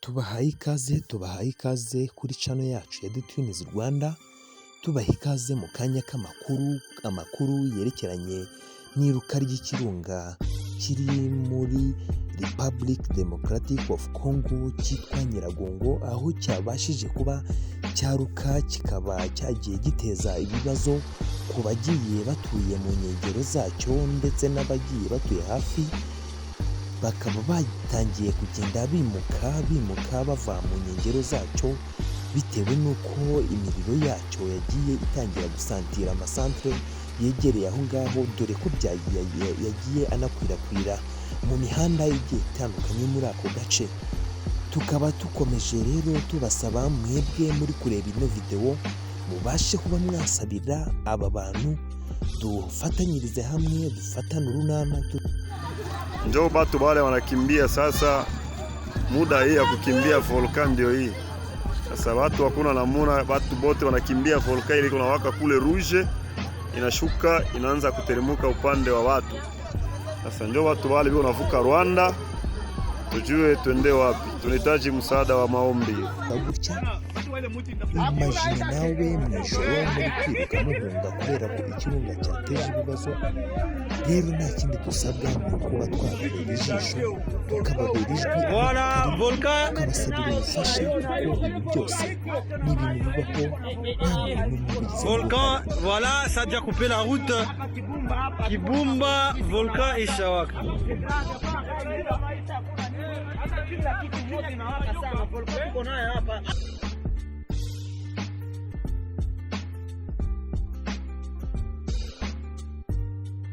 Tubahaye ikaze, tubahaye ikaze kuri channel yacu ya The Twins Rwanda, tubaha ikaze mu kanya k'amakuru, amakuru yerekeranye n'iruka ry'ikirunga kiri muri Republic Democratic of Congo cyitwa Nyiragongo, aho cyabashije kuba cyaruka kikaba cyagiye giteza ibibazo ku bagiye batuye mu nkengero zacyo ndetse n'abagiye batuye hafi, bakaba batangiye kugenda bimuka bimuka bava mu nkengero zacyo bitewe n'uko imiriro yacyo yagiye itangira gusantira amasantere yegereye aho ngaho, dore ko yagiye anakwirakwira mu mihanda igiye itandukanye muri ako gace. Tukaba dukomeje rero tubasaba mwebwe muri kureba ino videwo mubashe kuba mwasabira aba bantu, dufatanyirize hamwe, dufatane urunana. Njo batu bale wanakimbia sasa, muda hii ya kukimbia volcan ndio hii sasa. Batu hakuna namuna, batu bote wanakimbia volcan ile kunawaka kule rouge, inashuka inaanza kuteremuka upande wa watu. Sasa njo watu wale bio wanavuka Rwanda, tujue twende wapi? Tunahitaji msaada wa maombi. Gutya imagine nawe mu ijoro muri kwiruka muhunga kubera ko ikirunga cyateje ibibazo. Rero nta kindi dusabwa ni ukuba twababera ijisho, tukababera ijwi aho tutari, tukabasabira ubufasha, kuko ibi byose ni ibintu bibaho, nta muntu n'umwe ubigizemo Volcan, uruhare. Voilà, ça a déjà coupé la route. Kibumba, volcan ishawaka. Kila kitu moto inawaka sana, volcan tuko naye hapa.